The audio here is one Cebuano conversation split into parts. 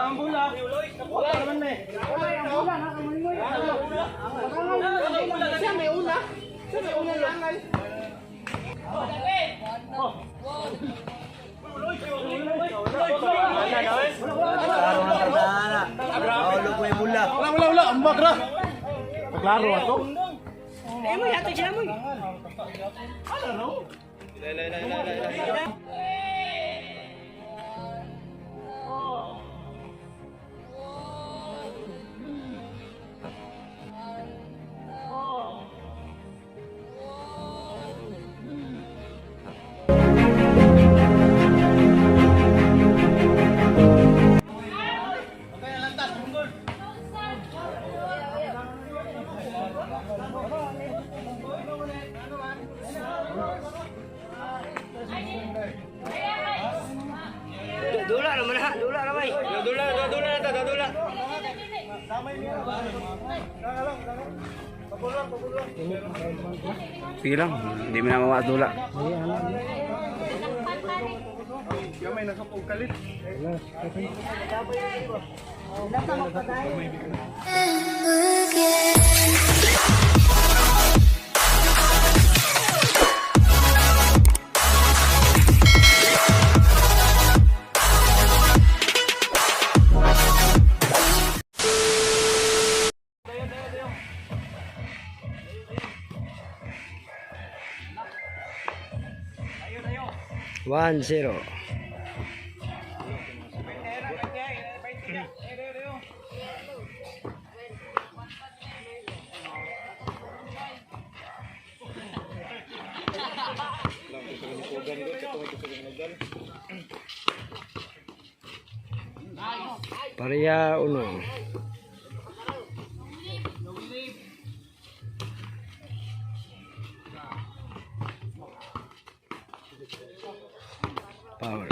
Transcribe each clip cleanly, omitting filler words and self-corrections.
Ang bula. Wala naman na eh. Siya may una. Siya may una lang. Klaro na kardana. Mahulog ko yung bula. Wala, wala, wala. Ang bagra. Klaro ato. Eh mo yato siya mo. Dula naman ha, dula na bay. Dula, dula na ta, dula. Sige lang, hindi mo na mawa dula. Gamay na sa kalit. 1-0. Pareha uno. Power.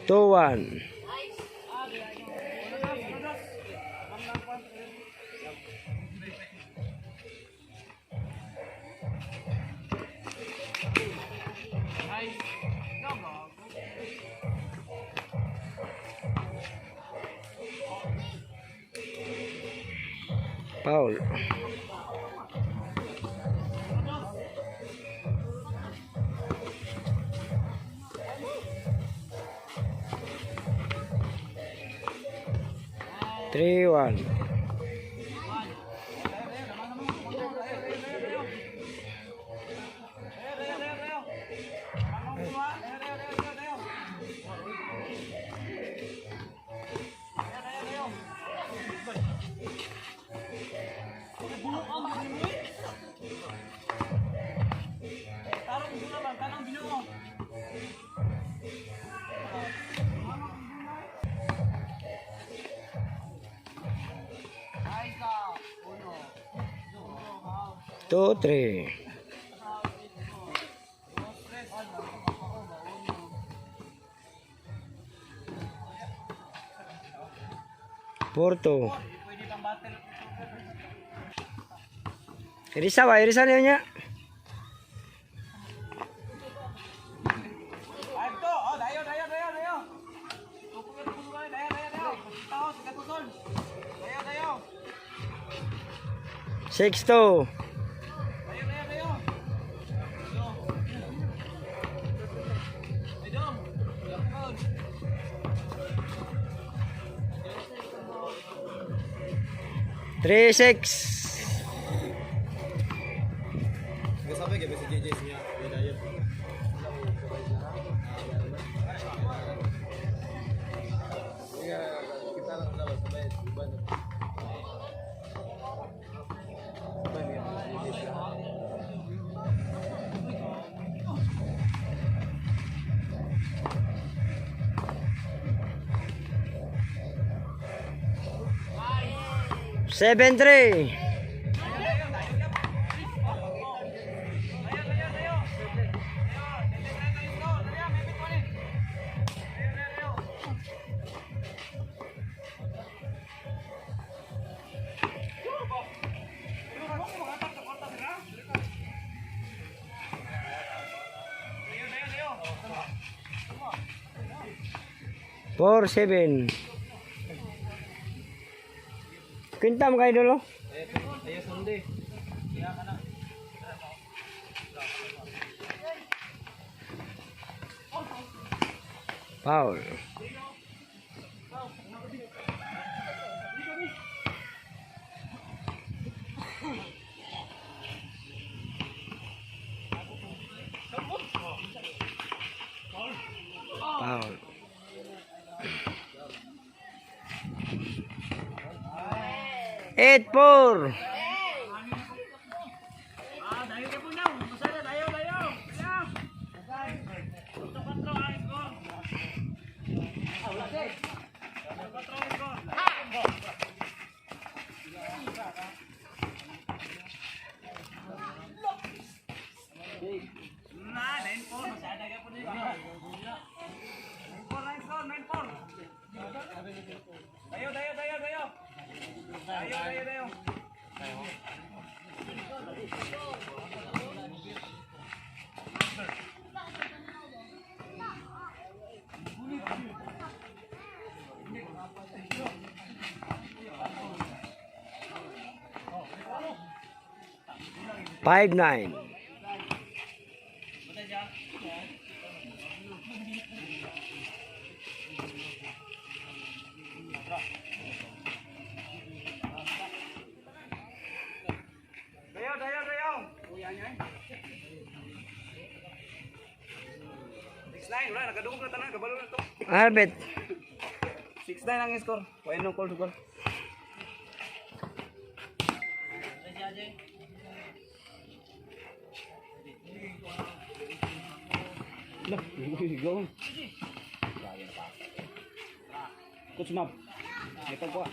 2-1. Paul. 3-1. 2-3. 4-2. Irisa ba? Irisa niyo niya. Oh, dayo, dayo, dayo, dayo. Dayo, dayo, dayo. Tao, sa katuson. Dayo, dayo. 6-2. Dayo, dayo, dayo. Ay, dong. Dong. 3-6. Sabi gabi si JJ niya. 7-3. 4-7. Kwenta mo kayo dulo. Ayo sundi. Foul. Foul. 8-4. Ah, dayo ka po na. Masaya, dayo, dayo. Dayo. Ito, kwatro, ang score. Ah, wala, sir. Ito, kwatro, ang score. Na, 9-4. Masaya ka po na yun. 9-4 ang score, 9-4. Dayo, dayo, dayo, dayo. Dayo, dayo, dayo. 5-9. Dayo, dayo, dayo. Kuya niya eh. 6-9, wala, nakadungog na tanan, kabalo na to. Albert. 6-9 ang score. Wala nung call score. Go. Coach Mab. May pagkuha.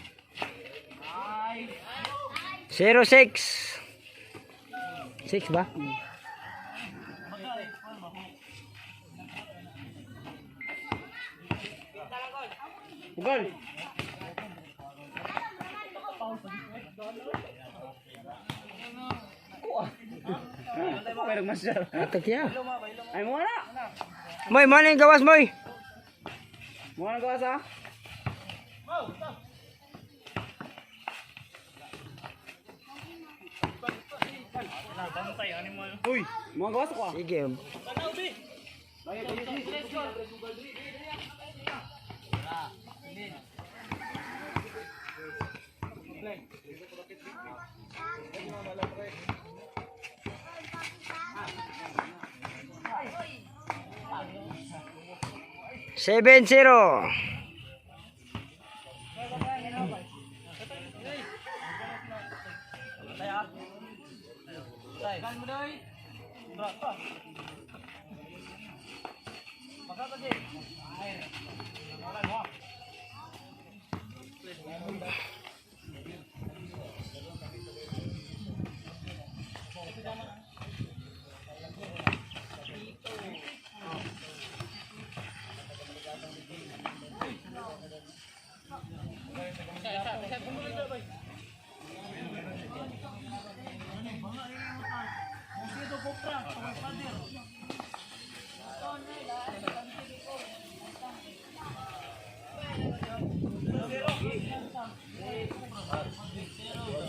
0-6. 6 ba? Ugal. Kuha. Kuha nagmasyar. Atak ya. Ay mo na. Moy, mo na yung gawas, Moy. Mo na gawas ha. Uy, mo gawas ko ah. Sige. 7-0.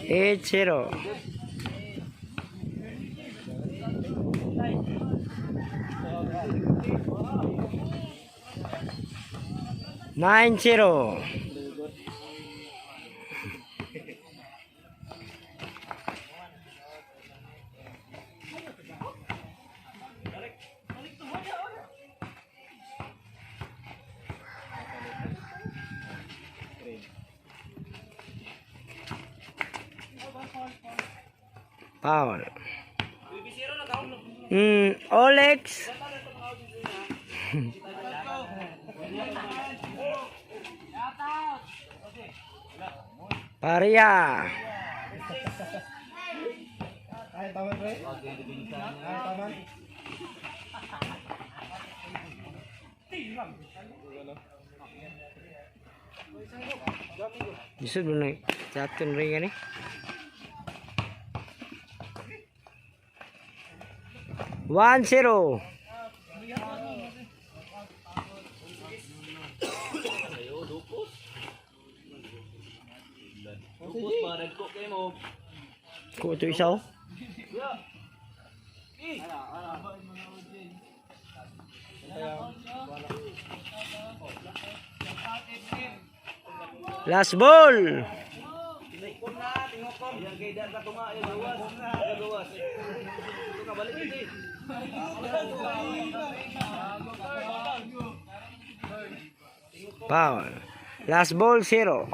8-0. 9-0. Foul. Olex. Paria. Isod mo na chatun rin gani. 1-0. Ko ito isa oh. Last ball. Foul. Last ball, 0.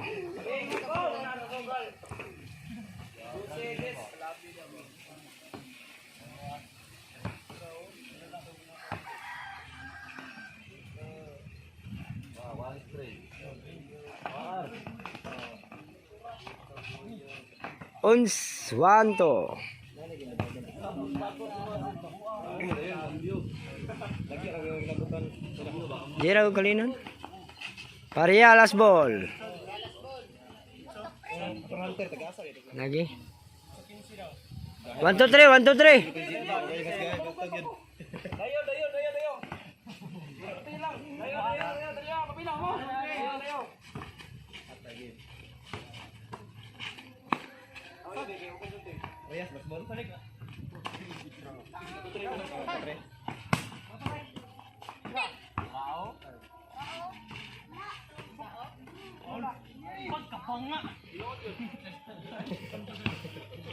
Uns, 1-2. Di ra ko kalinon. Pareha last ball. Lagi. 1, 2, 3, 1, 2, 3. Dayo, dayo, dayo, dayo. Dayo, dayo, dayo, dayo. Kapila mo. Dayo, dayo.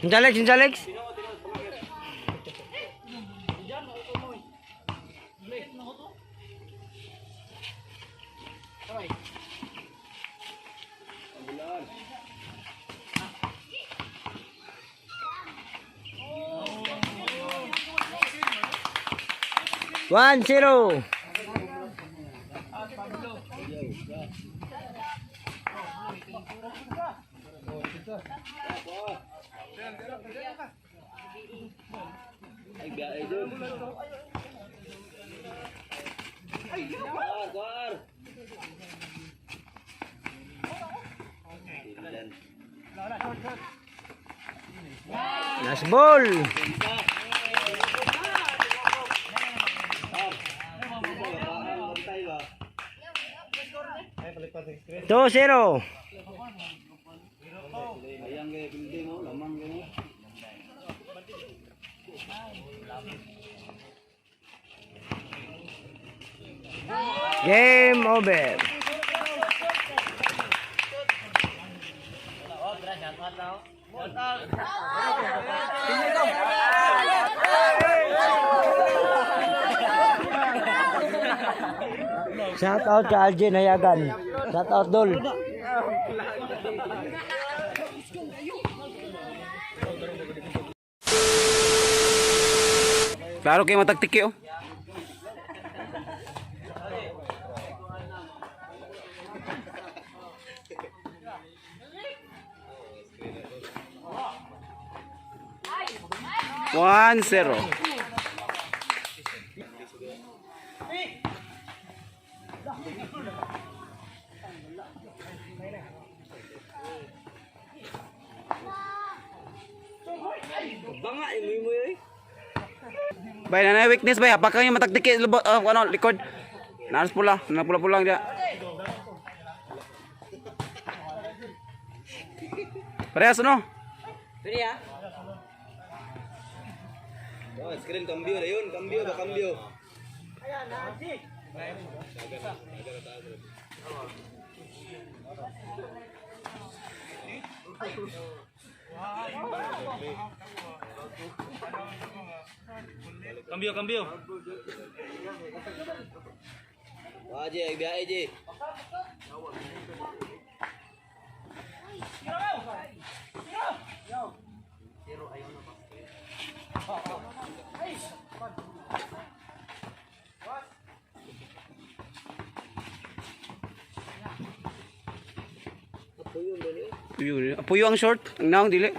Unsa, Alex, unsa, Alex? 1-0. Last ball. 2-0. Game over. Shout out ka Aljen Hayagan. Shout out, Dol. Klaro kayo matagtiki oh. 1-0. Bay na weakness bay, hapak kang matagtiki lubot ano likod. Naras pula, na pula pulang dia. Parehas no? Oh, screen cambio na yun. Cambio ba cambio? Cambio, cambio. Wah, Ji, biyahe, Ji. Puyo, puyo ang short, ang naong dili.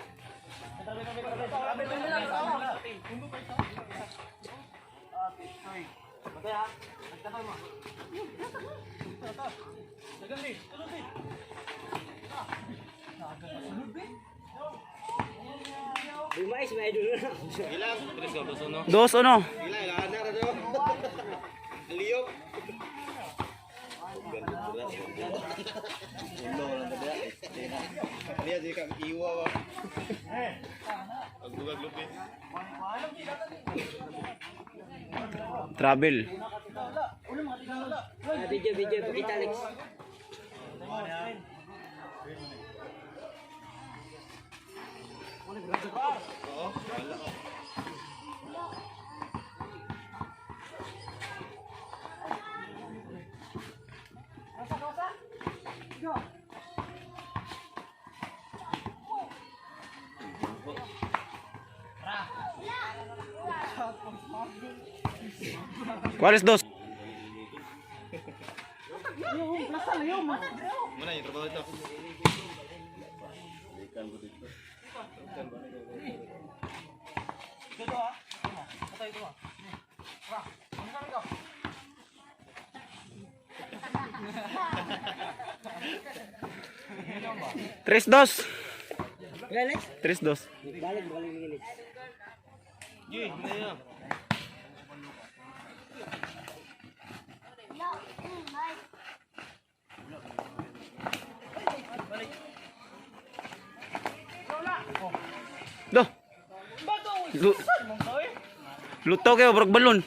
Dos uno. Ilan, ilan na to. Liyok. Ulo lang ba? Niya di kang iwa ba. Pagdugag lupi. Travel. Ah, video, video. Pakita, Alex. ¿Cuál es dos? Mana yung trabaho ito? 3-2. Wala, Alex? 3-2. Balik, balik, Alex. Gi, hindi na. Do. Luto kayo, brog balon.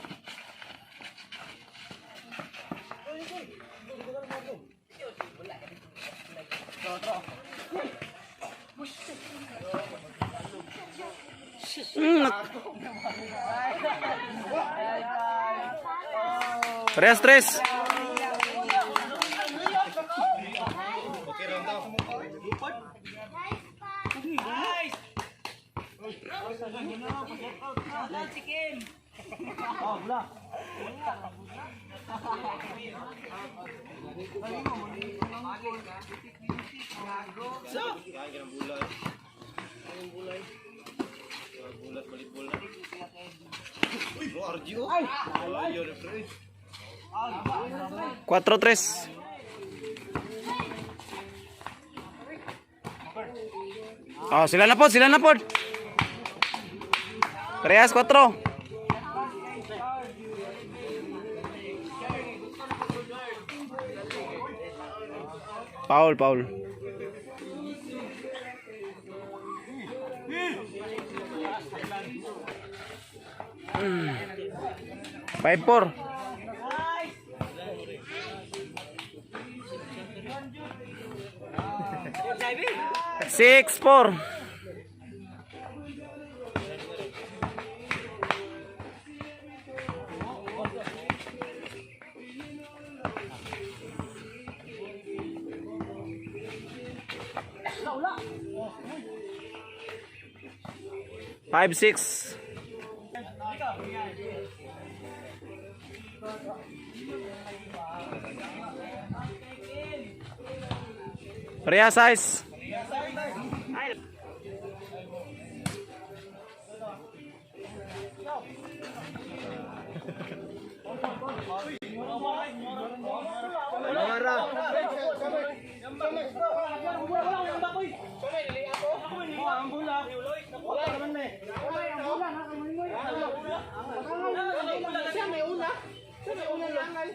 Parehas tres. Okay round daw. Kain ka ng bula eh. Bulat balik bola. Uy, bro, RG oh. Ay, yun, pre. 4-3. Oh, sila na po, sila na po. Parehas 4. Paul, Paul. 5-4. 6-4. 5-6. Pareha size. Siya may una. Siya may una langal.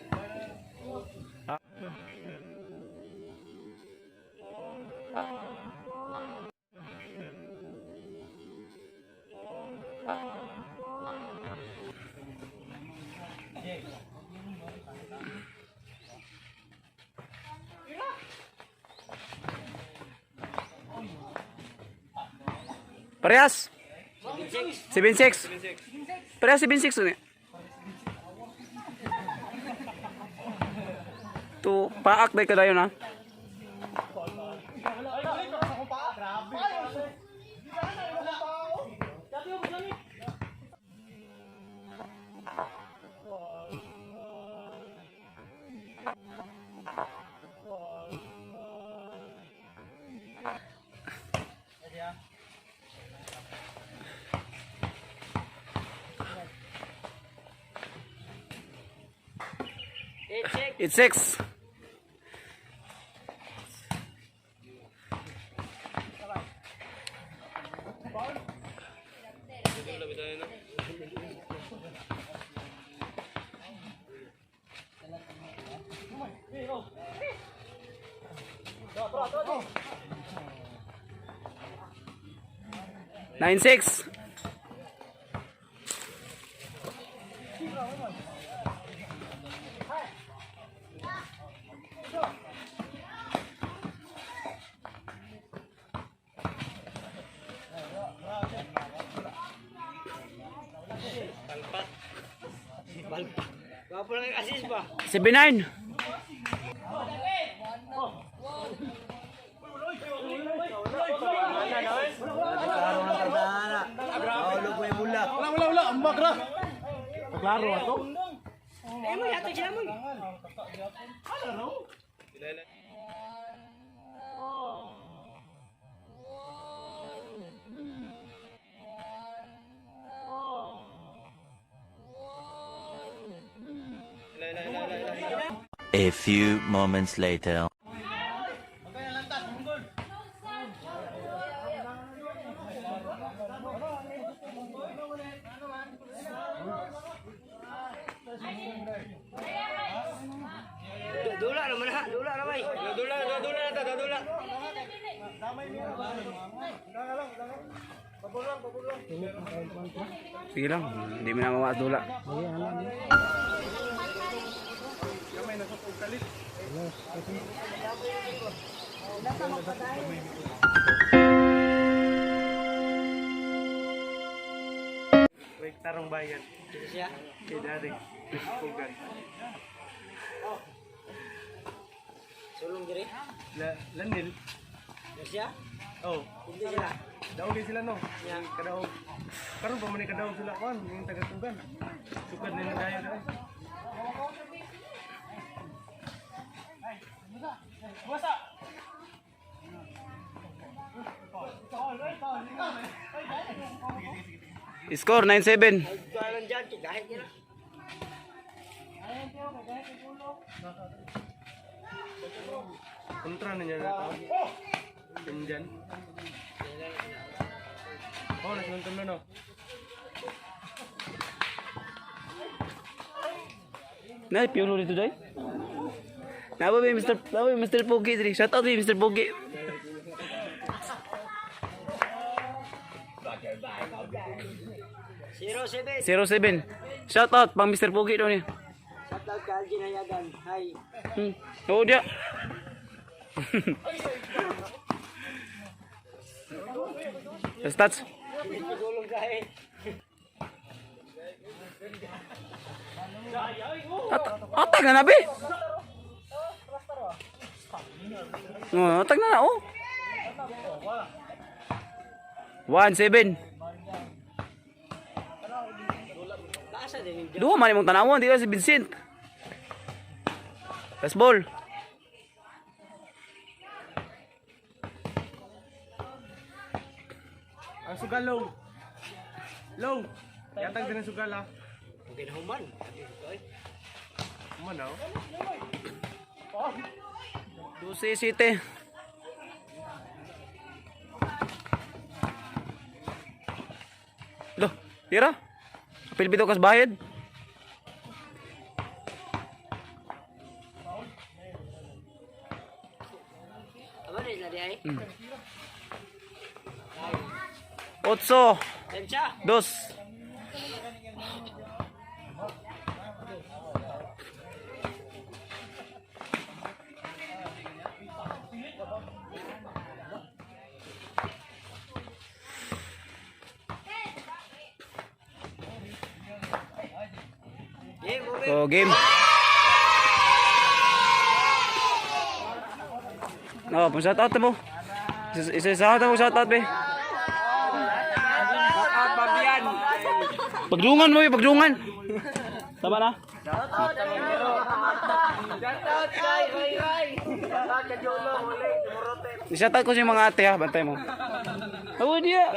Parehas. 7-6. Parehas 7-6 ulit. To paak day kadayon ha. 8-6. 8-6. 9-6. Gwapo lang yung assist ba? 7-9. Wala, wala, wala. Ambak ra. Klaro ato. Eh mo yato siya mo. A few moments later. Dula naman ha, dula na bay. Dula, dula na ta, dula. Sige lang, hindi mo na mawaas dula. Wait, tarong bayan. Dito siya. Kay Daddy. Pugan. Sulong diri. La, Landil. Dito siya. Oh, Hindi sila. daog sila no. Kadaog. Karon pa man ni kadaog sila kon, yung taga-tugan. Sukad nila dayon dai. Score 9-7. Ay, kanan dyan, kahit nila. Kontra na niya na to. Indian. Oh, nasa na no. Nay, piolo dito day. Nabo ba Mr. Nabo ba Mr. Pogi diri. Shout out ba Mr. Pogi. 07. 07. Shout out pang Mr. Pogi daw niya. Shout out kay Algin Hayagan. Hi. Oo dia. Stats. Tulong kahe. Atag na nabi. Oh, atag na na oh. 1-7. Kaasa din yung Duha man imong tanawon dito si Vincent. Last ball. Ang sugal low. Low. Yatag din ang sugal ah. Ginahuman. Manaw. 12 City. Loh, tira. Apil bitaw kas bayad. Aba na sila di ay. 8 Kensa. 2. Game over. So, game. No, pang shout out mo. Isa isa mo shout out be. Pagdungan mo, be, pagdungan. Tama na. I-shout out ko sa mga ate ha, bantay mo. Oh, dia.